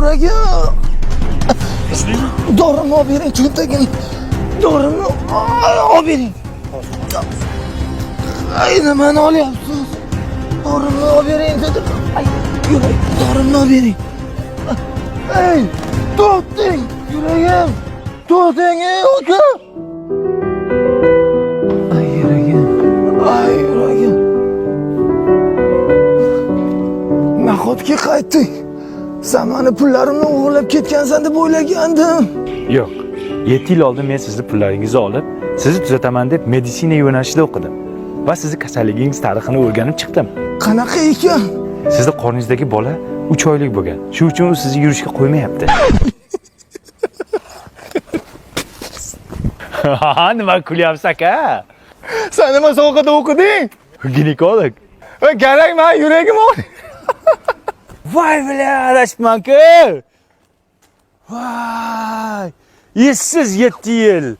Yuragim. Dorimni olib bering, cho'ntagim. Dorimni olib bering. Ay, nimani olyapsiz? Dorimni olib bering dedim. Ay, yurak, dorimni olib bering. Ey, to'xtang, yuragim. To'xtang, ey uka. Ay, yuragim. Ay, yuragim. Nahotki qaytding? Sen mani pullarimni o'g'irlab ketgansan deb o'ylagandim. Yo'q. 7 yil oldin men sizni pullaringizni olib, sizni tuzataman deb meditsina yo'nalishida o'qidim. Va sizni kasalligingiz tarixini o'rganib chiqdim. Qanaqa ekan? Sizni qorningizdagi bola 3 oylik bo'lgan. Shu uchun u sizni yurishga qo'ymayapti. Nima kulyapsiz aka? Sen nima sohada o'qiding? Ginekolog. Va kerak man yuragim og'riyapti. Voy bilan adashibman-ku. Voy! Essiz 7 yil.